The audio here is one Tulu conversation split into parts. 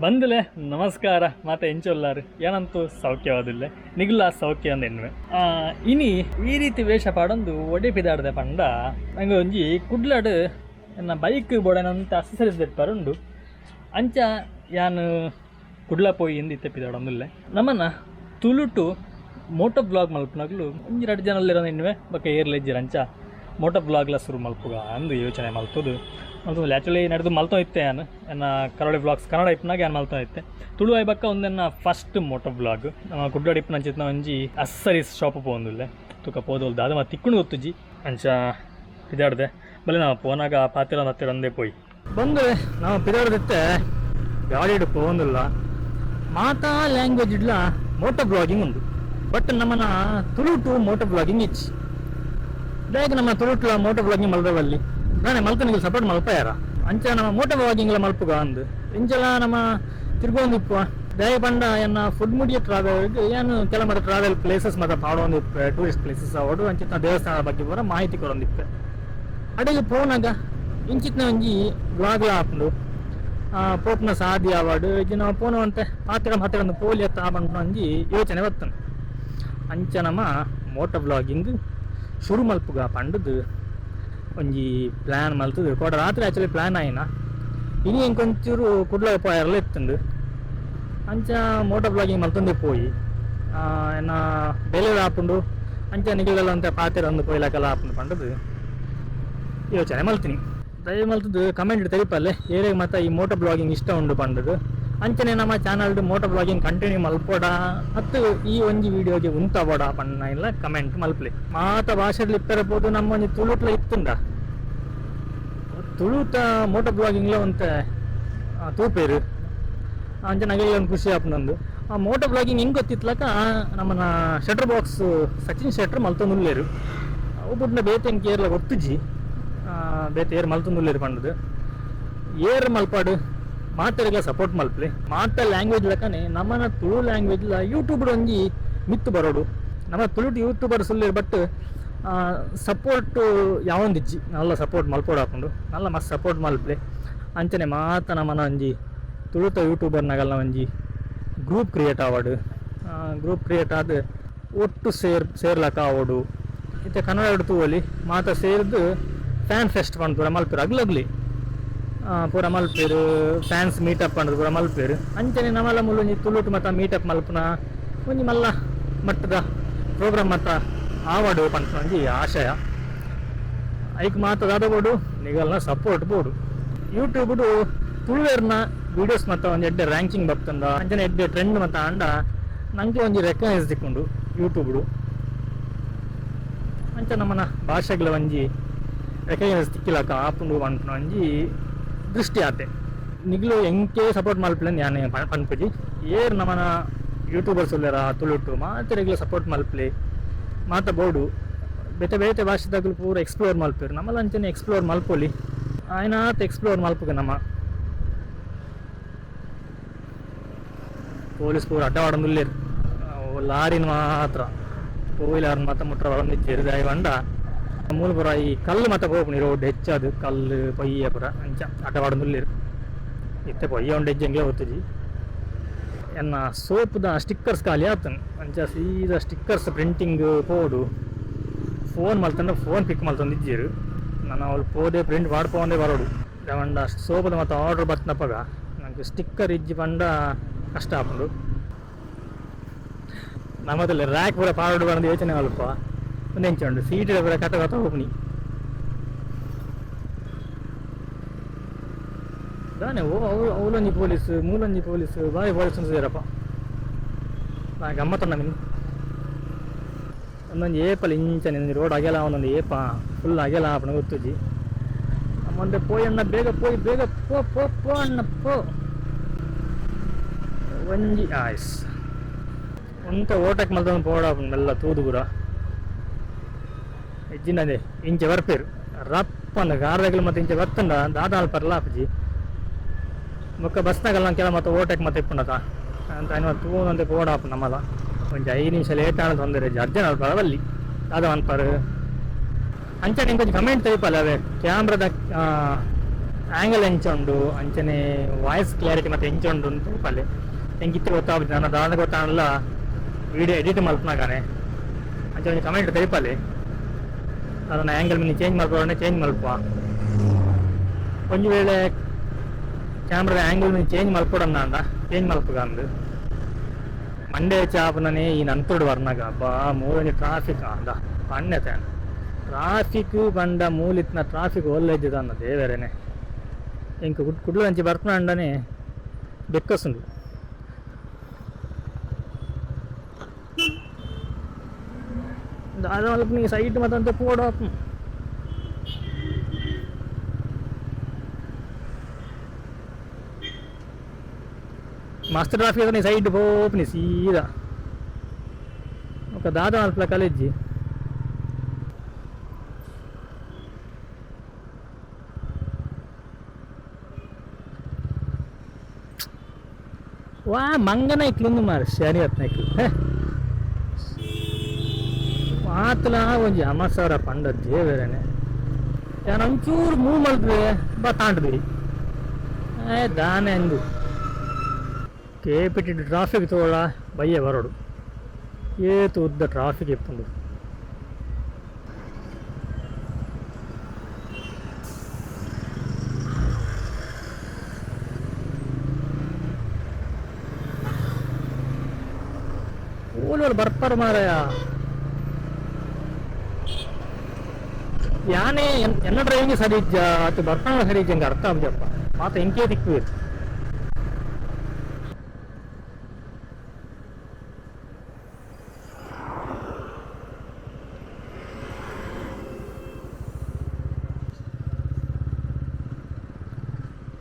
ಬಂದಲೆ ನಮಸ್ಕಾರ ಮಾತ ಎಂಚೊಲ್ಲಾರು ಏನಂತೂ ಸೌಖ್ಯವಾದಿಲ್ಲ ನಿಗುಲ ಸೌಖ್ಯ ಅಂದ ಎನ್ನುವೆ. ಇನಿ ಈ ರೀತಿ ವೇಷ ಪಾಡೊಂದು ಒಡೆ ಪಿದಾಡ್ದೆ ಪಂಡ ನಂಗೆ ಒಂಜಿ ಕುಡ್ಲಡು ಎನ್ನ ಬೈಕ್ ಬೋಡನಂತ ಅಕ್ಸೆಸರೀಸ್ ದೆಪ್ಪರುಂಡು. ಅಂಚ ಯಾನ್ ಕುಡ್ಲ ಪೋಯಿ ಎಂದು ಇತ್ತೆ ಪಿದಾಡೊಂದುಲ್ಲೆ. ನಮ್ಮನ್ನ ತುಳುಟು ಮೋಟೋ ಬ್ಲಾಗ್ ಮಲ್ಪುನಗ್ಲು ಒಂಜಿ ರಡ್ಡ್ ಜನ ಉಲ್ಲೆರ್ ಎನ್ನುವೆ, ಬೊಕ್ಕ ಏರ್ಲ ಇಜ್ಜೆರ್. ಅಂಚ ಮೋಟೋ ಬ್ಲಾಗ್ಲ ಶುರು ಮಲ್ಪುಗ ಅಂದು ಯೋಚನೆ ಮಲ್ತುದು ಮಲ್ತೊಂದುಲ್ಲೆ. ಆ್ಯಕ್ಚುಲಿ ನಡೆದು ಮಲ್ತೊ ಇತ್ತೆ ಯಾನ್ ಎನ್ನ ಕರಾವಳಿ ಬ್ಲಾಗ್ಸ್ ಕನ್ನಡ ಇಪ್ಪುನಾಗ ಯಾನ್ ಮಲ್ತೊ ಇತ್ತೆ. ತುಳು ಆಯಿ ಬೊಕ್ಕ ಒಂದೆನ್ನ ಫಸ್ಟ್ ಮೋಟೋ ಬ್ಲಾಗ್. ನಮ್ಮ ಕುಡ್ಲಡ್ ಇಪ್ಪುನಂಚಿತ್ತಿನ ಒಂಜಿ ಅಕ್ಸೆಸರೀಸ್ ಶಾಪ್ ಪೋವೊಂದುಲ್ಲೆ. ತುಕ ಪೋದೊಲ್ ದಾದ ಮಾತ ತಿಕ್ಕುಂಡು ಗೊತ್ತುಜ್ಜಿ. ಅಂಚ ಪಿದಾಡ್ದೆ ಬಲೆ ನಾವು ಪೋನಾಗ ಪಾತೆರ ಹತ್ತಿರ ಒಂದೇ ಪೋಯಿ ಬಂದು ನಾವು ಪಿದಾಡ್ದಿತ್ತೆ ಗಾಡಿಡ್ ಪೋವೊಂದುಲ್ಲ. ಮಾತಾ ಲ್ಯಾಂಗ್ವೇಜ್ ಇಡ್ಲ ಮೋಟೋ ಬ್ಲಾಗಿಂಗ್ ಉಂಡು, ಬಟ್ ನಮ್ಮನ ತುಳುಟು ಮೋಟೋ ಬ್ಲಾಗಿಂಗ್ ಇಜ್ಜಿ. ದಾಯೆಗ್ ನಮ್ಮ ತುಳುಟ್ಲ ಮೋಟೋ ಬ್ಲಾಗಿಂಗ್ ಮಲ್ದವಲ್ಲಿ ನಾನೆ ಮಲ್ತನಿಗೆ ಸಪೋರ್ಟ್ ಮಲ್ಪಯಾರ. ಅಂಚ ನಮ್ಮ ಮೋಟೋ ಬ್ಲಾಗಿಂಗ್ಲ ಮಲ್ಪುಗ ಅಂದು ಇಂಚಲ ನಮ್ಮ ತಿರ್ಗೊಂದಿಪ್ಪುವ. ದಾಯೆ ಪಂಡ ಎನ್ನ ಫುಡ್ ಮುಡಿಯ ಟ್ರಾವೆಲ್ ಏನು ಕೆಲ ಮತ ಟ್ರಾವೆಲ್ ಪ್ಲೇಸಸ್ ಮತ ಪಾಡೊಂದಿಪ್ಪೆ, ಟೂರಿಸ್ಟ್ ಪ್ಲೇಸಸ್ ಆವಡು ಅಂಚಿನ ದೇವಸ್ಥಾನದ ಬಗ್ಗೆ ಪೂರ ಮಾಹಿತಿ ಕೊರೊಂದಿಪ್ಪೆ. ಅಡೆಗೆ ಪೋನಾಗ ಇಂಚಿತ್ನ ಒಂಜಿ ಬ್ಲಾಗ್ಲ ಆಪುಂಡು. ಪೋಪುನ ಸಾದಿ ಆವಡ್ ಇಜ್ಜಿ ನಾವು ಪೋನವಂತೆ ಪಾತೆರ ಮಾತೆರ ಒಂದು ಪೋಲಿ ಅತ್ತ ಪನ್ಪುನ ಒಂಜಿ ಯೋಚನೆ ಬರ್ತುಂಡು. ಅಂಚ ನಮ್ಮ ಮೋಟೋ ಬ್ಲಾಗಿಂಗ್ ಶುರು ಮಲ್ಪುಗ ಪಂಡುದು ಒಂಜಿ ಪ್ಲ್ಯಾನ್ ಮಲ್ತುದು ಕೋಡ ರಾತ್ರಿ ಆ್ಯಕ್ಚುಲಿ ಪ್ಲ್ಯಾನ್ ಆಯಿನ. ಇನಿ ಎಂಕೊಂಚೂರು ಕುಡ್ಲ ಪೋಯೆರೆಲ ಇತ್ತುಂಡು. ಅಂಚ ಮೋಟೋ ಬ್ಲಾಗಿಂಗ್ ಮಲ್ತೊಂದೇ ಪೋಯಿ ಎನ್ನ ಬೇಲೆ ಆಪುಂಡು. ಅಂಚ ನಿಗಲೆಲ್ಲ ಒಂತೆ ಪಾತೆರ ಒಂದು ಪೋಯ್ಲಕಲ ಆಪುಂಡು ಪಂಡುದು ಯೋಚನೆ ಮಲ್ತೀನಿ. ದಯ ಮಲ್ತುದು ಕಮೆಂಟ್ ತೆರಿಪಲ್ಲೆ ಏರೆಗ್ ಮತ ಈ ಮೋಟೋ ಬ್ಲಾಗಿಂಗ್ ಇಷ್ಟ ಉಂಡು ಪಂಡುದು. ಅಂಚನೆ ನಮ್ಮ ಚಾನಲ್ಡ್ ಮೋಟೋ ಬ್ಲಾಗಿಂಗ್ ಕಂಟಿನ್ಯೂ ಮಲ್ಪೊಡ ಅತ್ತು ಈ ಒಂಜಿ ವಿಡಿಯೋಗೆ ಉಂತಬೋಡ ಪನ್ನ ಇಲ್ಲ ಕಮೆಂಟ್ ಮಲ್ಪಲೆ. ಮಾತ ಭಾಷೆಡ್ ಇಪ್ಪೆರಬಹುದು, ನಮ್ಮ ಒಂಜಿ ತುಳುಟ್ಲ ಇತ್ತುಂಡ ತುಳುತ ಮೋಟೋ ಬ್ಲಾಗಿಂಗ್ಲ ಒಂತೆ ತೂಪೇರು. ಅಂಚ ನಗೆಲ್ಲ ಒಂದು ಖುಷಿ ಆಪುಂಡು. ಆ ಮೋಟೋ ಬ್ಲಾಗಿಂಗ್ ಹೆಂಗೆ ಗೊತ್ತಿತ್ಲಕ ನಮ್ಮನ ಶಟರ್ ಬಾಕ್ಸ್ ಸಚಿನ್ ಶೆಟ್ರ್ ಮಲ್ತೊಂದುಲ್ಲೆರ್. ಅವು ಬುಡ್ನ ಬೇತೆ ಎಂಕ್ ಏರ್ಲ ಗೊತ್ತುಜ್ಜಿ ಬೇತೆ ಏರ್ ಮಲ್ತೊಂದುಲ್ಲೆರ್ ಪಂಡುದು. ಏರ್ ಮಲ್ಪಾಡು ಮಾತೆರೆಗ್ಲ ಸಪೋರ್ಟ್ ಮಲ್ಪಲೆ. ಮಾತ ಲ್ಯಾಂಗ್ವೇಜ್ ಲೆಕ್ಕನೆ ನಮ್ಮನ ತುಳು ಲ್ಯಾಂಗ್ವೇಜ್ ಯೂಟ್ಯೂಬ್ ಒಂಜಿ ಮಿತ್ತು ಬರೋಡು. ನಮ್ಮ ತುಳುಟು ಯೂಟ್ಯೂಬರ್ಸ್ ಉಲ್ಲೆರ್, ಬಟ್ ಸಪೋರ್ಟ್ ಯಾವೊಂದಿಜ್ಜಿ. ನಲ್ಲ ಸಪೋರ್ಟ್ ಮಲ್ಪೊಡು ಆಪುಂಡು, ನಲ್ಲ ಮಸ್ತ್ ಸಪೋರ್ಟ್ ಮಲ್ಪಲೆ. ಅಂಚನೆ ಮಾತ ನಮ್ಮನ ಒಂಜಿ ತುಳುತ ಯೂಟ್ಯೂಬರ್ನಗಲ್ನ ಒಂಜಿ ಗ್ರೂಪ್ ಕ್ರಿಯೇಟ್ ಆವಡು. ಗ್ರೂಪ್ ಕ್ರಿಯೇಟ್ ಆದ್ ಒಟ್ಟು ಸೇರ್ಲಕ ಆವೊಡು. ಇತ್ತೆ ಕನ್ನಡ ತೂವೊಲಿ, ಮಾತ ಸೇರ್ದು ಫ್ಯಾನ್ ಫೆಸ್ಟ್ ಪಂದ್ ಪೂರ ಮಲ್ಪೆರ್. ಅಗ್ಲಗ್ಲಿ ಪೂರ ಮಲ್ಪೆರ್, ಫ್ಯಾನ್ಸ್ ಮೀಟಪ್ ಪಂದ್ ಪೂರ ಮಲ್ಪೆರ್. ಅಂಚನೆ ನಮಲ ಮೂಲು ಒಂಜಿ ತುಳುಟು ಮತ ಮೀಟಪ್ ಮಲ್ಪುನ ಒಂಜಿ ಮಲ್ಲ ಮಟ್ಟದ ಪ್ರೋಗ್ರಾಮ್ ಮತ ಆವಡು ಪನ್ಪುನ ಒಂಜಿ ಆಶಯ. ಐಕ್ ಮಾತ ದಾದ ಬೋಡು, ನಿಗಲ್ನ ಸಪೋರ್ಟ್ ಬೋಡು. ಯೂಟ್ಯೂಬ್ ತುಳುವೆರ್ನ ವೀಡಿಯೋಸ್ ಮತ್ತ ಒಂಜಿ ಎಡ್ಡೆ ರ್ಯಾಂಕಿಂಗ್ ಬರ್ತಂದ, ಅಂಚನೆ ಎಡ್ಡೆ ಟ್ರೆಂಡ್ ಮತ್ತ ಆಂಡ ನಂಗೆ ಒಂಜಿ ರೆಕಗ್ನೈಸ್ ತಿಕ್ಕುಂಡು ಯೂಟ್ಯೂಬ್. ಅಂಚ ನಮ್ಮನ ಭಾಷೆಗಳ ಒಂಜಿ ರೆಕಗ್ನೈಸ್ ತಿಕ್ಕಿಲಕ ಆಪುಂಡು ಪನ್ಪುನ ಒಂಜಿ ದೃಷ್ಟಿ ಆತೆ. ನಿಗ್ಲು ಎಂಕೆ ಸಪೋರ್ಟ್ ಮಲ್ಪಲೆ ಯಾನ್ ಪನ್ಪುಜಿ. ಏರ್ ನಮ್ಮನ ಯೂಟ್ಯೂಬರ್ಸ್ ಉಲ್ಲೆರ ತುಳುಟು ಮಾತೆರೆಗ್ಲ ಸಪೋರ್ಟ್ ಮಲ್ಪಲೆ. ಮಾತ ಬೋಡು, ಬೇತೆ ಬೇತೆ ಭಾಷೆದಾಗಲು ಪೂರ ಎಕ್ಸ್ಪ್ಲೋರ್ ಮಲ್ಪೆರ್, ನಮ್ಮಲ ಅಂಚನೆ ಎಕ್ಸ್ಪ್ಲೋರ್ ಮಲ್ಪೊಲಿ. ಆಯ್ನಾತ್ ಎಕ್ಸ್ಪ್ಲೋರ್ ಮಲ್ಪುಗ. ನಮ್ಮ ಪೊಲೀಸ್ ಪೂರ ಅಡ್ಡ ವಾಡೊಂದುಲ್ಲೆರ್. ಲಾರಿನ್ ಮಾತ್ರ ಪೋಯಿಲಾರ್ನ್ ಮಾತ ಮುಟ್ರ ಬರೊಂದಿಜ್ಜೆರ್. ದಾಯೆ ಪಂಡ ಮೂಲು ಪೂರ ಈ ಕಲ್ಲು ಮಾತ ಪೋಪುನಿ ರೋಡ್ ಹೆಚ್ಚಾದ್ ಕಲ್ಲು ಪೊಯ್ಯೆ ಪೂರ. ಅಂಚ ಅಡ್ಡ ವಾಡೊಂದುಲ್ಲೆರ್. ಇತ್ತೆ ಪೊಯ್ಯೆ ಉಂಡು ಹೆಜ್ಜೆಂಗ್ಲ ಗೊತ್ತುಜಿ. ಎನ್ನ ಸೋಪುದ ಸ್ಟಿಕ್ಕರ್ಸ್ ಖಾಲಿ ಆತುಂಡು. ಅಂಚ ಸೀದಾ ಸ್ಟಿಕ್ಕರ್ಸ್ ಪ್ರಿಂಟಿಂಗ್ ಪೋಡು. ಫೋನ್ ಮಲ್ತಂಡ ಫೋನ್ ಪಿಕ್ ಮಲ್ತೊಂದಿಜ್ಜೆರ್. ನನ ಅವ್ಲು ಪೋದೆ ಪ್ರಿಂಟ್ ಪಾಡ್ಪೋಂದೇ ಬರೋಡು. ಪಂಡ ಸೋಪುದ ಮಾತ ಆರ್ಡರ್ ಬತ್ತಿನಪಗ ನಂಕ್ ಸ್ಟಿಕ್ಕರ್ ಇಜ್ಜಿ ಪಂಡ ಕಷ್ಟ ಆಪುಂಡು. ನಮದಲ್ಲ ರ್ಯಾಕ್ ಪೂರ ಪಾಡೋಡು ಪಂದ್ ಯೋಚನೆ ಮಲ್ಪ. ಉಂದೆಂಚ ಉಂಡು ಸೀಟ್ ಪೂರ ಕಥ ಕಥ ಹೋಪುನಿ ದಾನೆ. ಓ ಅವು ಅವಲೊಂಜಿ ಪೊಲೀಸ್, ಮೂಲೊಂಜಿ ಪೊಲೀಸ್, ಬಾರಿ ಪೊಲೀಸ್ ಉಂತುದೆರಪ್ಪ. ನಾ ಗಮ್ಮತ್ತುಂಡ ಮಿನಿ. ಒಂದೊಂಜಿ ಏಪಲ ಇಂಚನೆ ಒಂಜಿ ರೋಡ್ ಅಗೆಲ, ಒಂದೊಂದು ಏಪ ಫುಲ್ ಅಗೆಲ ಆಪುಂಡು ಗೊತ್ತುಜಿ. ನಮ್ಮೊಂದೆ ಪೋಯಿ ಅಣ್ಣ, ಬೇಗ ಪೋಯಿ, ಬೇಗ ಪೋ ಪೋ ಪೋ ಅಣ್ಣ ಪೋ. ಒಂಜಿ ಆಯ್ಸ್ ಒಂತೆ ಓಟಕ್ಕೆ ಮಲ್ತೊಂದು ಪೋಡಾಪುಂಡು ಮೆಲ್ಲ ತೂದು ಪೂರ. ಇಜ್ಜಿಂಡ ಇಂಚೆ ಬರ್ಪೇರು ರಪ್ಪಂದ ಗಾರ್ದಗ್ಲು ಮತ್ತೆ ಇಂಚೆ ಬತ್ತಂಡ ದಾದ ಅಲ್ಪರ್ಲ ಆಪುಜಿ. ಬೊಕ್ಕ ಬಸ್ನಾಗಲ್ಲ ಕೆಲ ಮತ್ತೆ ಓಟಕ್ಕೆ ಮತ್ತೆ ಇಪ್ಪುಂಡತ ಅಂತ ಐನ್ ತೂವೊಂದೆ ಪೋಡಾಪುಂಡು ನಮ್ಮಲ. ಒಂಜಿ 5 ನಿಮಿಷ ಲೇಟ್ ಆಂಡ ತೊಂದರೆ ಇಜ್ಜಿ, ಅರ್ಜೆಂಟ್ ಅಲ್ಪ ಬಲ್ಲಿ ದಾದ ಮನ್ಪರ್. ಅಂಚನೆ ಇಂಕೊಂಜಿ ಕಮೆಂಟ್ ತೈಪಲ್ಲ ಅವೇ ಕ್ಯಾಮ್ರಾದ ಆ್ಯಂಗಲ್ ಎಂಚ ಉಂಡು ಅಂಚನೆ ವಾಯ್ಸ್ ಕ್ಲಾರಿಟಿ ಮತ್ತೆ ಎಂಚ ಉಂಡು ಅಂತ ಪಲ್ಲೆ ಎಂಕ್ ಇತ್ತೆ ಗೊತ್ತಾಪುಜಿ ನನ್ನ ದಾದ ಗೊತ್ತಾನಲ್ಲ ವಿಡಿಯೋ ಎಡಿಟ್ ಮಲ್ಪನಾಗಾನೆ ಅಂಚ ಒಂಜಿ ಕಮೆಂಟ್ ತೆರಿಪಾಲೆ ಅದನ್ನ ಆ್ಯಂಗಲ್ ಮಿನಿ ಚೇಂಜ್ ಮಲ್ಪುವ ಚೇಂಜ್ ಮಲ್ಪುವ ಒಂಜಿ ವೇಳೆ ಕ್ಯಾಮ್ರಾದ ಆ್ಯಂಗಲ್ ಮಿನಿ ಚೇಂಜ್ ಮಲ್ಪೊಡಂದ ಚೇಂಜ್ ಮಲ್ಪುಗ ಅಂದು ಮಂಡೆ ಚಾಪನನೇ ಈ ನಂತುಡು ವರ್ನಗ ಬಾ ಮೂರೊಂಜಿ ಟ್ರಾಫಿಕ್ ಅಂದ ಪಣ್ಣೆ ತಾನೆ ಟ್ರಾಫಿಕ್ ಪಂಡ ಮೂಲಿತ್ನ ಟ್ರಾಫಿಕ್ ಓಲ್ಲ ಇದ್ದಿದ್ದನ್ನ ದೇವರೇನೆ ಇಂಕ ಕುಡ್ಲು ಅಂಚಿ ಬರ್ಪುನ ಅಂಡನೆ ಬೆಕ್ಕಸುಂಡು ದಾದ ಮಲ್ಪನಿ ಸೈಟ್ ಮತ್ತಂತೆ ಪೋಡು ಮಸ್ತ್ ಟ್ರಾಫಿಕ್ ಅದನ್ನ ಸೈಡ್ ಪೋಪುನಿ ಸೀದಾ ఒక ದಾದ ಮಲ್ಪಲ ಕಾಲೇಜಿ ವಾ ಮಂಗನ ಇಕ್ಲುಂದು ಮಾರ್ ಶನಿ ಹತ್ನೈಕ್ಲು ಮಾತಲ ಒಂಜಿ ಅಮಸರ ಪಂಡ ದೇವರೇನೆ ಯಾನ್ ಒಂಚೂರು ಮೂವ್ ಮಲ್ಪುವೆ ಬಾ ತಾಂಡ್ದಿ ಏ ದಾನೆ ಅಂದು ಕೆ ಪಿ ಟಿ ಟ್ರಾಫಿಕ್ ತೋಳ ಬಯ್ಯ ಬರೋಡು ಏತು ಉದ್ದ ಟ್ರಾಫಿಕ್ ಇಪ್ಪುಂಡು ಓಲೋಲು ಬರ್ಪಾರ ಮಾರಾಯ ಯಾನೇ ಎನ್ನ ಡ್ರೈವಿಂಗ್ ಸರಿ ಇಜ್ಜ ಅತ್ತು ಬರ್ಪಾನ ಸರಿ ಇಜ್ಜ ಅರ್ಥ ಆಗುದಪ್ಪ ಮಾತ ಎಂಕೇ ತಿಕ್ಕುವೆ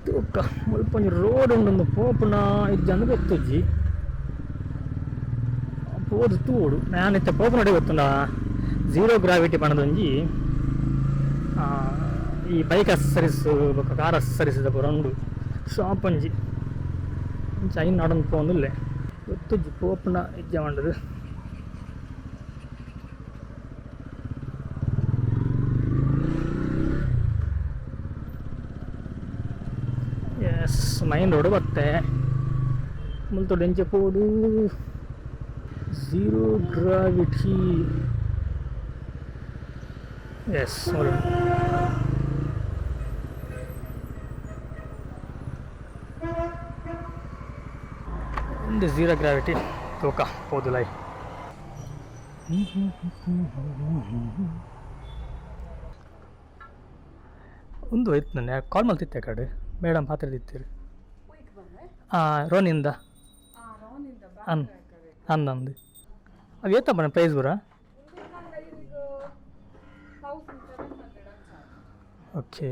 ತೂಕ ಮುಲ್ಪ ಒಂಜಿ ರೋಡ್ ಉಂಡು ಪೋಪುನ ಇಜ್ಜಂದು ಗೊತ್ತುಜ್ಜಿ ಪೋದು ತೂಡು ನಾನು ಇತ್ತೆ ಪೋಪುನಡೆ ಗೊತ್ತುಂಡ ಝೀರೋ ಗ್ರಾವಿಟಿ ಪಣದೊಂಜಿ ಈ ಬೈಕ್ ಅಕ್ಸೆಸರೀಸ್ ಬೊಕ್ಕ ಕಾರ್ ಅಕ್ಸೆಸರೀಸ್ ಪೂರ ಉಂಡು ಶಾಪ್ ಒಂಜಿ ಇಂಚ ಐನ್ ನಡೊಂದು ಪೋವೊಂದುಲ್ಲೆ ಗೊತ್ತುಜ್ಜಿ ಪೋಪುನ ಇಜ್ಜ ಪಂಡುದು. ಎಸ್ ಮೈನ್ ರೋಡ್ ಬತ್ತೆ ಮುಲ್ತೊಡು ಎಂಚ ಪೋಡು ಝೀರೋ ಗ್ರಾವಿಟಿ ಎಸ್ ಒಂದು ಝೀರೋ ಗ್ರಾವಿಟಿ ತೂಕ ಪೋದುಲೈ. ಒಂದು ಇತ್ತು ನನ್ನ ಕಾಲ್ ಮಲ್ತಿತ್ತೆ ಕಡೆ ಮೇಡಮ್ ಪಾತ್ರೆ ರೋನಿಂದ ಅನ್ ಅಂದಂದು ಅವು ಏತ ಬಣ್ಣ ಪ್ರೈಸ್ ಬರ. ಓಕೆ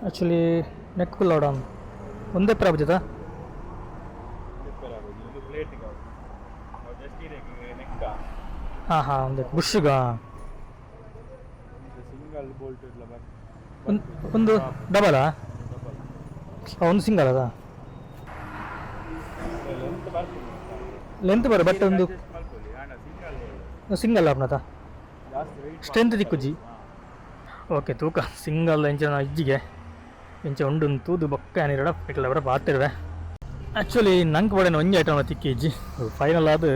ಆ್ಯಕ್ಚುಲಿ ನೆಕ್ ಲೋಡ ಒಂದೇ ಪ್ರಾಬ್ಜದ ಹಾಂ ಹಾಂ ಒಂದೇ ಬುಷ್ಗ ಸಿಂಗಲ್ ಬೋಲ್ಟ್ ಇಡ್ಲ. ಒಂದು ಡಬಲಾ? ಒಂದು ಸಿಂಗಲ್ ಅದ ಲೆಂತ್ ಬರ್ತದೆ. ಲೆಂತ್ ಬರ ಬಟ್ ಒಂದು ಮಲ್ಪೊಲಿ ಆಂಡ ಸಿಂಗಲ್ ಸಿಂಗಲ್ ಆಪ್ನತ ಜಾಸ್ತಿ ವೆಯ್ಟ್. ಸ್ಟ್ರೆಂತ್ ದಿಕ್ಕುಜಿ. ಓಕೆ ತೂಕ ಸಿಂಗಲ್ ಎಂಚಿನ ಇಜ್ಜಿಗೆ ಇಂಚ ಉಂಡು ತೂದು ಬೊಕ್ಕ ಏನಿರಡ ಇಕ್ಲ ಬರ ಪಾತಿರುವೆ. ಆ್ಯಕ್ಚುಲಿ ನಂಗೆ ಬಡೇನ ಒಂಜಿ ಐಟಮ್ ತಿಕ್ಕಿ ಇಜ್ಜಿ ಫೈನಲ್ ಆದ್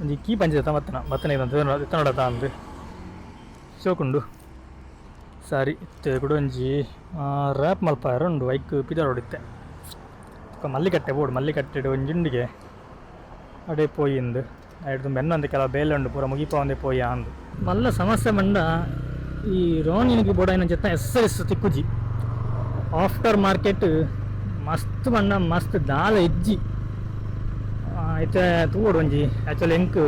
ಒಂಜಿ ಕೀ ಪಂಚ ಬತ್ತನ ಬತ್ತನ ಇತ್ತನೋಡ ಅಂದು ಶೋಕುಂಡು. ಸರಿ ಇತ್ತೆ ಕುಡ ಒಂಜಿ ರ್ಯಾಪ್ ಮಲ್ಪಾಯರ ಉಂಡು ಐಕ್ ಪಿದಾರ್ ಹೊಡಿತ್ತೆ ಬೊಕ್ಕ ಮಲ್ಲಿಕಟ್ಟೆ ಬೋಡು ಮಲ್ಲಿಕಟ್ಟೆಡ್ ಒಂಜಿ ಉಂಡಿಗೆ ಅಡೆ ಪೋಯಿಂದು ಐಡ್ದು ಬೆನ್ನೊಂದು ಕೆಲವು ಬೇಲೆ ಉಂಡು ಪೂರ ಮುಗಿಪಾವಂದೆ ಪೋಯಿ ಅಂದು ಮಲ್ಲ ಸಮಸ್ಯೆ ಮಂಡ ಈ ರೋನಿನಿಗೆ ಬೋಡಾಯಿನ ಜೊತೆ ಎಸ್ ತಿಕ್ಕುಜಿ ಆಫ್ಟರ್ ಮಾರ್ಕೆಟ್ ಮಸ್ತ್ ಬಣ್ಣ ಮಸ್ತ್ ದಾಲ ಇಜ್ಜಿ. ಇತ್ತೆ ತೂವೊಡು ಒಂಜಿ ಆ್ಯಕ್ಚುಲಿ ಎಂಕ್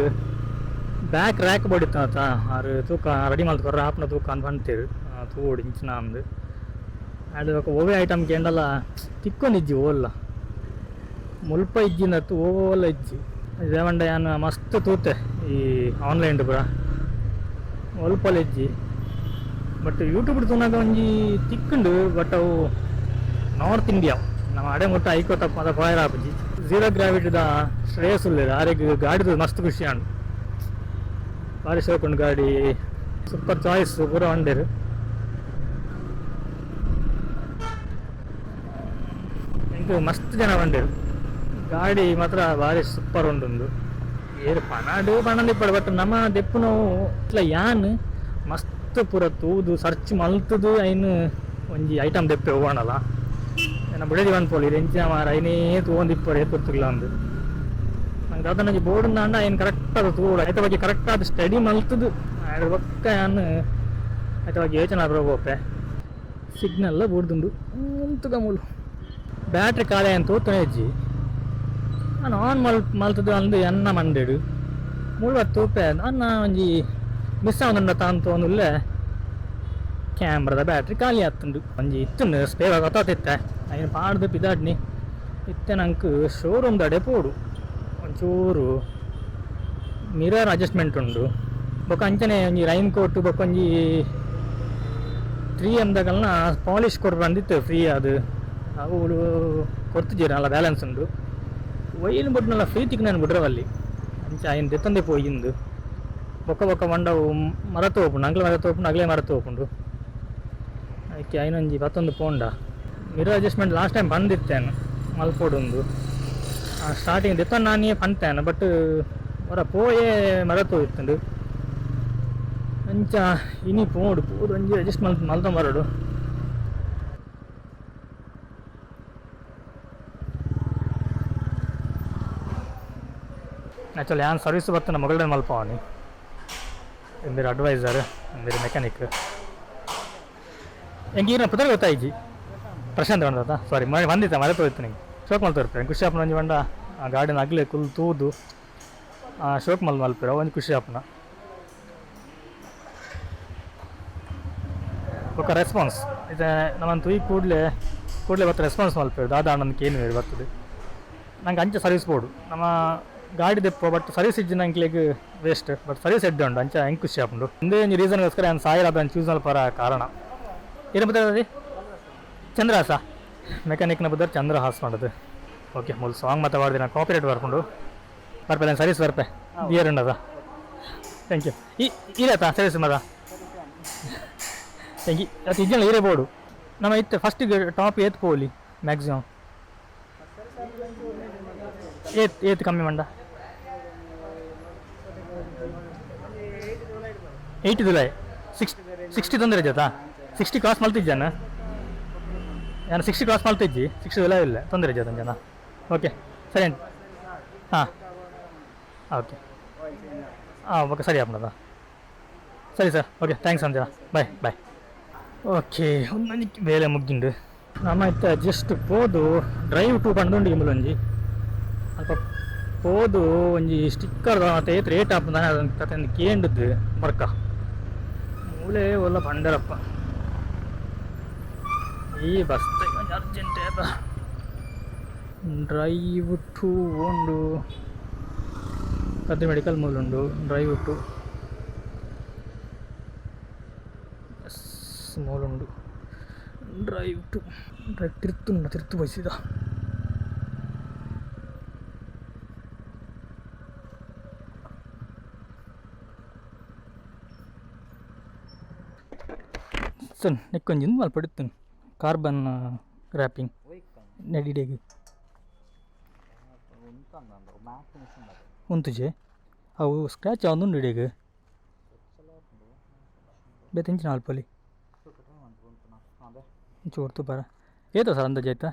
ಬ್ಯಾಕ್ ರ್ಯಾಕ್ ಬೋಡಿತ್ತು ಆತ ಆರು ತೂಕ ರೆಡಿ ಮಲ್ತ್ ಕೊರ್ರ ಆಪ್ನ ತೂಕ ಅಂದ್ ಪಂತೇರು ತೂವೊಡು ಇಂಚಿನ ಅಂದ್ ಆ್ಯಂಡ್ ಬೊಕ ಒವ್ವೆ ಐಟಮ್ ಕೇಂಡಲ ತಿಕ್ಕೊಂದಿಜ್ಜಿ ಓಲ್ಲ ಮುಲ್ಪ ಇಜ್ಜಿಂದತ್ತು ಓಲ ಇಜ್ಜಿ. ದೇವಂಡ ಯಾನ್ ಮಸ್ತ್ ತೂತೆ ಈ ಆನ್ಲೈನ್ ಪೂರ. ಒಲ್ಪಲೆಜ್ಜಿ ಬಟ್ ಯೂಟ್ಯೂಬ್ ತೂನಾಗ ಒಂಜಿ ತಿಕ್ಕುಂಡು. ಬಟ್ ಅವು ನಾರ್ತ್ ಇಂಡಿಯಾ ನಮ್ಮ ಅಡೆ ಮುಟ್ಟ ಐಕೋ ತಪ್ಪ ಅದ ಪೋಯರ ಆಪುಜಿ. ಝೀರೋ ಗ್ರಾವಿಟಿದ ಶ್ರೇಯಸ್ ಉಲ್ಲೆರ್ ಆರೆಗ್ ಗಾಡಿದ ಮಸ್ತ್ ಖುಷಿ ಆಂಡ್. ಬಾರಿ ಶೋಕುಂಡು ಗಾಡಿ, ಸೂಪರ್ ಚಾಯ್ಸ್ ಪೂರ ಪಂಡೆರ್. ಎಂಕ್ ಮಸ್ತ್ ಜನ ಪಂಡೆರ್ ಗಾಡಿ ಮಾತ್ರ ಬಾರಿ ಸೂಪರ್ ಉಂಡುಂದು. ಏರ್ ಪನಾಡು ಪನಂದಿಪ್ಪಡು, ಬಟ್ ನಮ್ಮ ದೆಪ್ಪುನವು ಇತ್ಲ ಯಾನ್ ಮಸ್ತ್ ಪೂರ ತೂದು ಸರ್ಚ್ ಮಲ್ತುದು ಐನ್ ಒಂಜಿ ಐಟಮ್ ದೆಪ್ಪೆ ಒವ್ವಾಂಡಲ. ಎನ್ನ ಬುಡೆದಿ ಪನ್ಪೊಲು ಇರ್ ಎಂಚಿನ ಮಾರ ಐನೇ ತೂವೊಂದಿಪ್ಪೊಡು ಏತ್ ಪೊರ್ತುಗ್ಲ ಅಂದ್. ನಂಗೆ ದಾದನ ಒಂಜಿ ಬೋಡುಂದಾಂಡ ಐನ್ ಕರೆಕ್ಟ್ ಆದ್ ತೂವೊಡು, ಐತ ಬಗ್ಗೆ ಕರೆಕ್ಟ್ ಆದ್ ಸ್ಟಡಿ ಮಲ್ತುದು ಐಡ್ ಬೊಕ್ಕ ಯಾನ್ ಐತ ಬಗ್ಗೆ ಯೋಚನೆ ಮಲ್ಪರೆ ಪೋಪೆ. ಸಿಗ್ನಲ್ ಬೂರ್ದುಂಡು ಉಂತುಗ ಮೂಲು. ಬ್ಯಾಟ್ರಿ ಖಾಲಿ ಆಯಿನ ತೂತುನೆ ಇಜ್ಜಿ. ನಾನು ಆನ್ ಮಲ್ತುದು ಅಂದ್ ಎನ್ನ ಮಂಡೆಡ್ ಮೂಲು ಬತ್ತ್ ತೂಪೆ ಅನ್ನ ಒಂಜಿ ಮಿಸ್ ಆವೊಂದುಂಡ ತಾನ್ ತೂವೊಂದುಲ್ಲೆ. ಕ್ಯಾಮ್ರಾದ ಬ್ಯಾಟ್ರಿ ಖಾಲಿ ಆತುಂಡು. ಒಂಜಿ ಇತ್ತುಂಡು ಸ್ಪೇರ್ ಗೊತ್ತಾತಿತ್ತೆ ಐನ್ ಪಾಡ್ದು ಪಿದಾಡ್ನಿ. ಇತ್ತೆ ನಂಕ್ ಶೋರೂಮ್ ದಡೆ ಪೋಡು ಒಂಚೂರು ಮಿರರ್ ಅಡ್ಜಸ್ಟ್ಮೆಂಟ್ ಉಂಡು. ಬೊಕ ಅಂಚನೆ ಒಂಜಿ ರೈನ್ ಕೋಟ್ ಬೊಕ ಒಂಜಿ 3 ಎಮ್ ದಕಲ್ನ ಪಾಲಿಶ್ ಕೊರ್ಪಂದಿತ್ತು ಫ್ರೀ ಆದ್. ಅವು ಕೊರ್ತುಜೆರ್ ಅಲ್ಲ ಬ್ಯಾಲೆನ್ಸ್ ಉಂಡು. ಒಯ್ಲ್ ಬುಡ್ನಲ ಫ್ರೀ ತಿಕ್ಕುನನ್ ಬುಡ್ರವಲ್ಲಿ ಅಂಚ ಐನ್ ದೆತ್ತೊಂದೆ ಪೋಯಿಂದು. ಬೊಕ ಬೊಕ ಪಂಡ ಅವು ಮರತ್ ಪೋಪುಂಡು, ಅಂಕ್ಲೆ ಮರತ್ ಪೋಪುಂಡು, ಅಗ್ಲೆ ಮರತ್ ಪೋಪುಂಡು. ಐಕೆ ಐನೊಂಜಿ ಪತ್ತೊಂದು ಪೋಂಡ ಮಿರರ್ ಅಡ್ಜಸ್ಟ್ಮೆಂಟ್ ಲಾಸ್ಟ್ ಟೈಮ್ ಬಂದಿತ್ತೇನು ಮಲ್ಪೊಡುಂದು. ಸ್ಟಾರ್ಟಿಂಗ್ ದೆತ್ತೊಂದು ನಾನೇ ಪಂತೇನೆ, ಬಟ್ ಒರ ಪೋಯೇ ಮರತ್ ಪೋಯಿತ್ತುಂಡು. ಅಂಚ ಇನಿ ಪೋಡು ಪೋದು ಒಂಜಿ ಅಡ್ಜಸ್ಟ್ ಮಲ್ತೊಂಬರೊಡು. ಆ್ಯಕ್ಚುಲಿ ಯಾನ್ ಸರ್ವಿಸ್ ಬತ್ತಿನ ಮೊಗಲ್ಡೆ ಮಲ್ಪವನಿ ಇಂದಿರ ಅಡ್ವೈಸರ್ ಇಂದಿರ ಮೆಕ್ಯಾನಿಕ್. ಎಂಕ್ ಈರ್ನ ಪುದರ್ ಗೊತ್ತಾಯಿಜಿ. ಪ್ರಶಾಂತ್ ಪಂಡತ, ಸಾರಿ ಬಂದಿತ್ತ ಮರೆತು ಹೋಯ್ತು. ನಿಂಗೆ ಶೋಕ್ ಮಲ್ತೊರ್ಪೆ ಖುಷಿ ಆಪುನ ಒಂಜಿ ಪಂಡ ಆ ಗಾಡಿನ ಅಗ್ಲೆ ಕುಲ್ ತೂದು ಶೋಕ್ ಮಲ್ಪೆರ್ ಅವು ಒಂಜಿ ಖುಷಿ ಆಪುನ. ಬೊಕ ರೆಸ್ಪಾನ್ಸ್ ಇತ್ತೆ ನಮನ್ ತೂಯಿ ಕೂಡಲೇ ಕೂಡಲೇ ಬತ್ತ ರೆಸ್ಪಾನ್ಸ್ ಮಲ್ಪೆರ್ ದಾದ ಆಂಡ ಕೇನುವೆರ್ ಬತ್ತುದು. ನಂಗೆ ಅಂಚ ಸರ್ವಿಸ್ ಬೋಡು. ನಮ್ಮ ಗಾಡಿ ದೆಪ್ಪು ಬಟ್ ಸರ್ವಿಸ್ ಇಜ್ಜಿ ನಂಕ್ಲೆಗ್ ವೇಸ್ಟ್, ಬಟ್ ಸರ್ವಿಸ್ ಎಡ್ಡೆ ಉಂಡು ಅಂಚ ಎಂಕ್ ಖುಷಿ ಆಪುಂಡು. ಉಂದೇ ಒಂಜಿ ರೀಸನ್ಗೋಸ್ಕರ ಯಾನ್ ಸಾಯಿರಾಧನ್ ಚೂಸ್ ಮಲ್ಪರ ಕಾರಣ. ಏನ ಪುದರ್? ಚಂದ್ರಹಾಸ. ಮೆಕ್ಯಾನಿಕ್ನ ಪುದರ್ ಚಂದ್ರಹಾಸ್ ಪಂಡದು. ಓಕೆ ಮೂಲು ಸಾಂಗ್ ಮಾತ ಪಾಡ್ದಿನ ಕಾಪಿರೈಟ್ ಬರ್ಪುಂಡು. ಬರ್ಪೆ ಸರ್ವಿಸ್ ಬರ್ಪೆ ಬಿಯರ್ ಉಂಡದ. Thank you. ಈ ಈರತ್ತ ಸರ್ವಿಸ್ ಮಾತ thank you. ಅದು ಇಜ್ಜಂಡ ಈರೇ ಬೋಡು. ನಮ್ಮ ಇತ್ತೆ ಫಸ್ಟಿಗೆ ಟಾಪ್ ಏತ್ ಪೋಲಿ ಮ್ಯಾಕ್ಸಿಮಮ್? ಏತ್ ಏತ್ ಕಮ್ಮಿ ಮಂಡ? 80 ದುಲಾಯ್ 60 ತೊಂದರೆ ಜೊತಾ 60 ಕ್ರಾಸ್ ಮಲ್ತಿಜ್ಜಾನ ನಾನು? 60 ಕ್ರಾಸ್ ಮಲ್ತಿಜ್ಜಿ, 60 ದುಲಾಯ್ ಇಲ್ಲ ತೊಂದರೆ ಜೊತೆ ಜನ. ಓಕೆ ಸರಿ ಹಾಂ ಓಕೆ ಹಾಂ ಓಕೆ ಸರಿ ಆಪುಂಡದ. ಸರಿ ಸರ್, ಓಕೆ thanks ಅಂಜನ, ಬಾಯ್ ಬಾಯ್. ಓಕೆ ಒಂದೊಂಜಿ ಬೇಲೆ ಮುಗ್ದಿಂಡು. ನಮ್ಮ ಇತ್ತೆ ಜಸ್ಟ್ ಪೋದು ಡ್ರೈವ್ ಟು ಪಂಡೊಂಡು ಇಂಬುಲೊಂಜಿ ಅಲ್ಪ ಪೋದು ಒಂಜಿ ಸ್ಟಿಕ್ಕರ್ ಮತ್ತೆ ಏತ್ ರೇಟ್ ಆಪುಂಡು ಅದನ್ನ ಕತೆ ಕೇಂಡದ್ದು ಬರ್ಕ. ಮೂಲೆ ಒಲ್ಲ ಪಂಡರಪ್ಪ ಈ ಬಸ್ ಒಂಜಿ ಅರ್ಜೆಂಟ್ ಡ್ರೈವ್ ಟು ಉಂಡು. ಕದ್ರಿ ಮೆಡಿಕಲ್ ಮೂಲುಂಡು ಡ್ರೈವ್ ಟು ಎಸ್ ಮೂಲುಂಡು. ಡ್ರೈವ್ ಟು ಡ್ರೈವ್ ತಿರ್ತುಂಡು ತಿರ್ತು ಬಯಸಿದ. ಸನ್ ನೆಕ್ಕೊಂಜಿ ಉಂದು ಮಲ್ಪೊಡಿತ್ತುಂಡು ಕಾರ್ಬನ್ ರ್ಯಾಪಿಂಗ್ ನೆಡಿಡೆಗ್ ಉಂತುಜೆ ಅವು ಸ್ಕ್ರ್ಯಾಚ್ ಆವೊಂದುಂಡು ಇಡೆಗ್ ಬೇತೆ ಇಂಚಿನ ಮಲ್ಪೊಲಿ ಒಂಚೂರು ತೂಪರ ಏತ ಸರ್ ಅಂದಾಜು ಆಯ್ತಾ.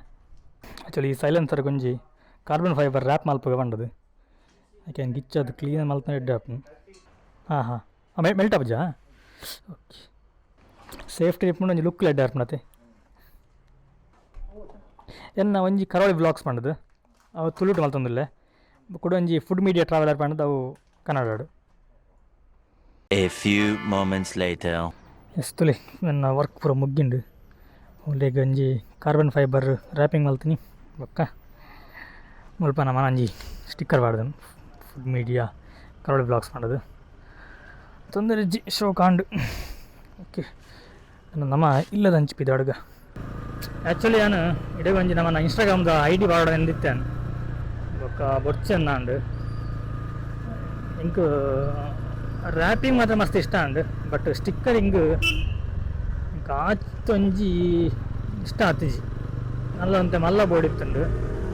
ಆ್ಯಕ್ಚುಲಿ ಈ ಸೈಲೆನ್ಸರ್ ಒಂಜಿ ಕಾರ್ಬನ್ ಫೈಬರ್ ರ್ಯಾಪ್ ಮಲ್ಪುಗ ಪಂಡದು. ಐಕೆ ಗಿಚ್ಚದು ಕ್ಲೀನ್ ಮಲ್ತನ ಎಡ್ಡೆ ಆಪುಂಡು. ಹಾಂ ಹಾಂ ಮೆಲ್ಟ್ ಆಪುಜಾ? ಓಕೆ ಸೇಫ್ಟಿ ಇಪ್ಪುಂಡು ಒಂಜಿ ಲುಕ್ ಎಡ್ಡೆ ಆಪುಂಡತೆ. ಎನ್ನ ಒಂಜಿ ಕರಾವಳಿ ವ್ಲಾಗ್ಸ್ ಪಂಡದು ಅವು ತುಳುಟು ಮಲ್ತೊಂದುಲ್ಲೆ. ಕುಡ ಒಂಜಿ ಫುಡ್ ಮೀಡಿಯಾ ಟ್ರಾವೆಲರ್ ಪಂಡದು ಅವು ಕನ್ನಡಡು. A few moments later. S ತುಲೆ ನನ್ನ ವರ್ಕ್ ಪೂರ ಮುಗ್ದಿಂಡು. ಒಲ್ಲೆಗ್ ಒಂಜಿ ಕಾರ್ಬನ್ ಫೈಬರ್ ರ್ಯಾಪಿಂಗ್ ಮಲ್ತಿನಿ. ಬೊಕ್ಕ ಮುಲ್ಪ ನಮನ ಒಂಜಿ ಸ್ಟಿಕ್ಕರ್ ಪಾಡ್ದೆನ್ ಫುಡ್ ಮೀಡಿಯಾ ಕರಾವಳಿ ವ್ಲಾಗ್ಸ್ ಪಂಡದು. ತೊಂದರೆ ಜಿ ಶೋ ಕಾಂಡು. ಓಕೆ, ನಮ್ಮ ಇಲ್ಲದ ಅಂಚಿಪಿದ ಅಡುಗ. ಆ್ಯಕ್ಚುಲಿ ನಾನು ಇಡೀ ಒಂಜಿ ನಮ್ಮನ್ನ ಇನ್ಸ್ಟಾಗ್ರಾಮ್ದ ಐಡಿ ಬಾಡ ಎಂದಿತ್ತೇನೆ ಬೊಕ್ಕ ಬೊರ್ಚೆನ್ನಾಂಡ್. ಇಂಕ್ ರ್ಯಾಪಿಂಗ್ ಮಾತ್ರ ಮಸ್ತ್ ಇಷ್ಟ ಅಂಡ್, ಬಟ್ ಸ್ಟಿಕ್ಕರಿಂಗ್ ಇಂಕ್ ಆತೊಂಜಿ ಇಷ್ಟ ಆತಿಜಿ. ನಲ್ಲ ಒಂತೆ ಮಲ್ಲ ಬೋರ್ಡ್ ಇತ್ತುಂಡು.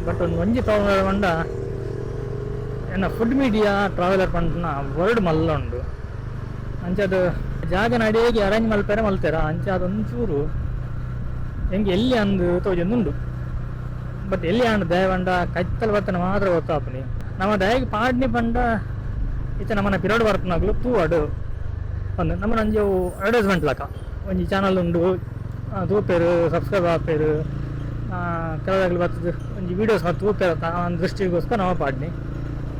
ಬಟ್ ಒಂದು ಒಂಜಿ ಪ್ರಾಬ್ಲಮ್ ಪಂಡ, ಎನ್ನ food media traveller ಪಂಡ್ನ word ಮಲ್ಲ ಉಂಡು. ಅಂಚ ಅದು ಜಾಗ ನಡಿಗೆ ಅರೇಂಜ್ ಮಲ್ಪೆರೆ ಮಲ್ತೇರ. ಅಂಚ ಅದೊಂಚೂರು ಎಂಕ್ ಎಲ್ಲಿ ಅಂದು ತೋಜೊಂದುಂಡು. ಬಟ್ ಎಲ್ಲಿ ಆಂಡ್ ದಯವಂಡ ಕೈತಲ್ ಬರ್ತನ ಮಾತ್ರ ಗೊತ್ತಾಪುನಿ. ನಮ್ಮ ದಯಗೆ ಪಾಡ್ನಿ ಪಂಡ ಇತ್ತೆ ನಮ್ಮನ ಪಿರೋಡ್ ಬರ್ತನಾಗ್ಲು ತೂವಡು ಒಂದು ನಮ್ಮ ಒಂಜಿ ಅಡ್ವರ್ಟೈಸ್ಮೆಂಟ್ ಲಕ ಒಂಜಿ ಚಾನಲ್ ಉಂಡು, ತೂಪೇರು, ಸಬ್ಸ್ಕ್ರೈಬ್ ಆಪೇರು, ಕೆಲವಾಗಲಿ ಬರ್ತದೆ ಒಂಜಿ ವೀಡಿಯೋಸ್ ತೂಪೇರು ದೃಷ್ಟಿಗೋಸ್ಕರ ನಾವು ಪಾಡ್ನಿ.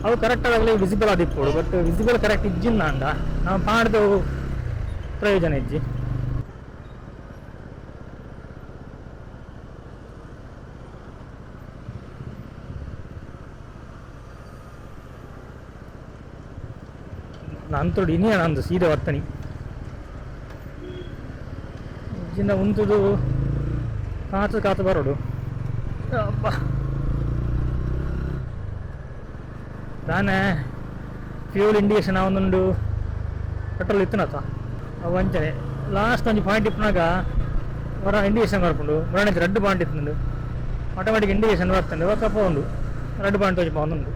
ಅವು ಕರೆಕ್ಟ್ ಆಗಲಿ ವಿಸಿಬಲ್ ಆದಿಪ್ಪೋಡು. But visible correct ಇಜ್ಜಿಂದ ಅಂಡ ನಾವು ಪಾಡ್ದವು ಪ್ರಯೋಜನ ಇಜ್ಜಿ. ನಂತೋಡು ಇನ್ನೇ ನಂದು ಸೀದಾ ವರ್ತನಿ ಇಜ್ಜಿಂದ ಉಂತುದು ಕಾತು ಕಾತು ಬರೋಡು. ಅಬ್ಬಾ, ದಾನೆ ಫ್ಯೂಲ್ ಇಂಡಿಕೇಶನ್ ಒಂದುಂಡು, ಪೆಟ್ರೋಲ್ ಇತ್ತನತ ಅವು ಅಂಚನೆ ಲಾಸ್ಟ್ ಒಂಜಿ ಪಾಯಿಂಟ್ ಇಪ್ಪನಾಗ ಹೊರ ಇಂಡಿಕೇಶನ್ ಬರ್ಪುಂಡು. ಮುರಾಣಿ ರಡ್ಡ್ ಪಾಯಿಂಟ್ ಇತ್ತುಂಡು, ಆಟೋಮೆಟಿಕ್ ಇಂಡಿಕೇಶನ್ ಬರ್ತಂಡು. ಬೊಕ್ಕ ಪೋಂಡು ರಡ್ಡ್ ಪಾಯಿಂಟ್ ತೋಜಿ ಪೋಂದುಂಡು.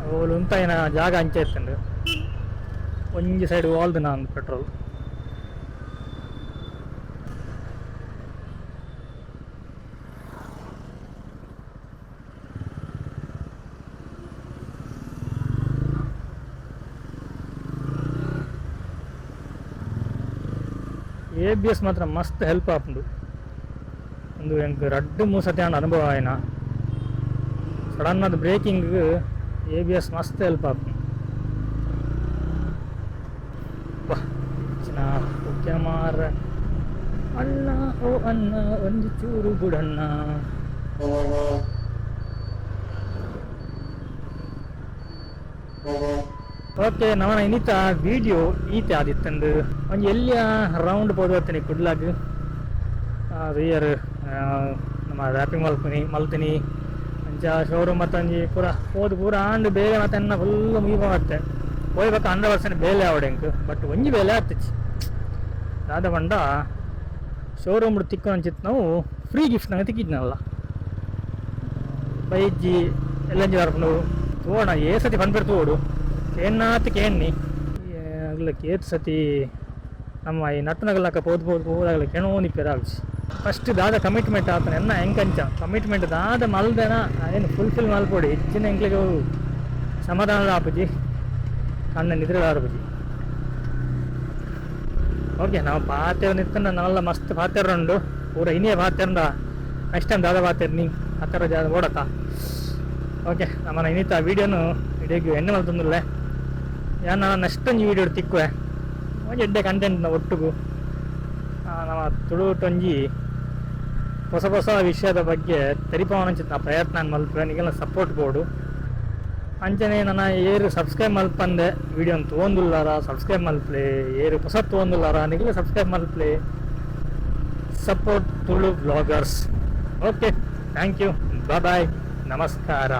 ಅವ್ಲು ಉಂತಾಯಿನ ಜಾಗ ಅಂಚೆ ಇತ್ತುಂಡು. ಒಂಜಿ ಸೈಡ್ ವಾಲ್ದು ನಾನು petrol. ABS ಮಾತ್ರ ಮಸ್ತ್ ಹೆಲ್ಪ್ ಆಪುಂಡು. ಒಂದು ಎಂಕ್ ರಡ್ಡ್ ಮೂರು ಸತಿ ಆಂಡ ಅನುಭವ ಆಯ್ನ. ಸಡನ್ ಆದ್ ಬ್ರೇಕಿಂಗ್ ಎಬಿಎಸ್ ಮಸ್ತ್ ಹೆಲ್ಪ್ ಆಪುಂಡು. ಓಕೆ ಮಾರ್ರೆ. ಅಣ್ಣ, ಓ ಅಣ್ಣ, ಒಂಜಿ ಚೂರು ಬುಡಣ್ಣ. ಓಕೆ, ನಮನ ಇನ್ನಿತ ವಿಡಿಯೋ ಈತೆ ಆದಿತ್ತಂದು. ಒಂಜಿ ಎಲ್ಲಿಯ ರೌಂಡ್ ಪೋದು ಬರ್ತೇನೆ ಕುಡ್ಲಾಗ್. ರಿಯರ್ ನಮ್ಮ ರ್ಯಾಪಿಂಗ್ ಮಲ್ಪುನಿ ಮಲ್ತಿನಿ. ಅಂಚ ಶೋರೂಮ್ ಮತ್ತೆ ಒಂಜಿ ಪೂರ ಪೋದು ಪೂರ ಆಂಡ್ ಬೇಲೆ ಮತ್ತೆ ಎನ್ನ ಫುಲ್ ಮುಗಿಪ ಮತ್ತೆ ಪೋಯ್ಬೇಕು. 100% ಬೇಲೆ ಆವಡೆ ಎಂಕ್. ಬಟ್ ಒಂಜಿ ಬೇಲೆ ಆತಿಚ್ಚಿ. ದಾದ ಪಂಡ, ಶೋರೂಮ್ ತಿಕ್ಕು ಅಂಚಿತ್ತು ನಾವು ಫ್ರೀ ಗಿಫ್ಟ್ ನಂಗೆ ತಿಕ್ಕಿದ್ನಲ್ಲ ಬೈಜ್ಜಿ ಎಲ್ಲಂಜಿ ಬರ್ಪುಂಡು ತೋಣ. ಏ ಸತಿ ಪನ್ಪೆರ್ ತೂವೊಡು, ಕೇನ್ನಾತ್ ಕೇಣ್ಣಿ ಅಗ್ಲಕ್ಕೆ. ಏತ್ ಸತಿ ನಮ್ಮ ಈ ನಟ್ಟುನಗಲಕ್ಕ ಪೋದು ಪೋದು ಪೋದಾಗಲ ಕೆಣೋನಿಪ್ಪೆರ್ ಆಲ್ಚಿ. ಫಸ್ಟ್ ದಾದ ಕಮಿಟ್ಮೆಂಟ್ ಆತನ ಎನ್ನ ಎಂಕಂಚ ಕಮಿಟ್ಮೆಂಟ್ ದಾದ ಮಲ್ದೆನ ಏನು ಫುಲ್ಫಿಲ್ ಮಲ್ಪೊಡಿ. ಹೆಚ್ಚಿನ ಎಂಕ್ಲೆಗ್ ಸಮಾಧಾನ ಆಪುಜಿ, ಕಣ್ಣ ನಿದ್ರೆ ಆಪುಜಿ. ಓಕೆ, ನಾವು ಪಾತೆರ್ ನಿತ್ತಂಡ ನಲ್ಲ ಮಸ್ತ್ ಪಾತೆರ ಉಂಡು ಪೂರ. ಇನಿಯೇ ಪಾತೆರಂಡ ನೆಕ್ಸ್ಟ್ ಟೈಮ್ ದಾದ ಪಾತೆರ್ ನೀ ಆತರ ಜಾದ ಓಡತ್ತ. ಓಕೆ, ನಮ್ಮನ ಇನ್ನಿತ ವೀಡಿಯೋನು ಇಡೀ ಎಣ್ಣೆ ಮಲ್ತೊಂದುಲ್ಲೆ. ಯಾನ್ ನೆಕ್ಸ್ಟ್ ಒಂಜಿ ವೀಡಿಯೋ ತಿಕ್ಕುವೆ, ಒಂಜಿ ಎಡ್ಡೆ ಕಂಟೆಂಟ್ನ ಒಟ್ಟುಗು. ನಮ್ಮ ತುಳುಟೊಂಜಿ ಹೊಸ ಹೊಸ ವಿಷಯದ ಬಗ್ಗೆ ತೆರಿಪಾವನಂಚಿತ್ತಿನ ಪ್ರಯತ್ನ ಮಲ್ಪುವೆ. ನಿಗೆಲ್ಲ ಸಪೋರ್ಟ್ ಬೋಡು. ಅಂಚನೆ ನನ್ನ ಏರು ಸಬ್ಸ್ಕ್ರೈಬ್ ಮಲ್ಪಂದೆ ವಿಡಿಯೋನ್ ತೂವೊಂದುಲ್ಲಾರ, ಸಬ್ಸ್ಕ್ರೈಬ್ ಮಲ್ಪಲೆ. ಏರು ಪೊಸ ತೂವೊಂದುಲ್ಲಾರ, ನಿಗಲ subscribe ಮಲ್ಪಲೆ. Support Tulu bloggers. Okay, thank you, bye, ನಮಸ್ಕಾರ.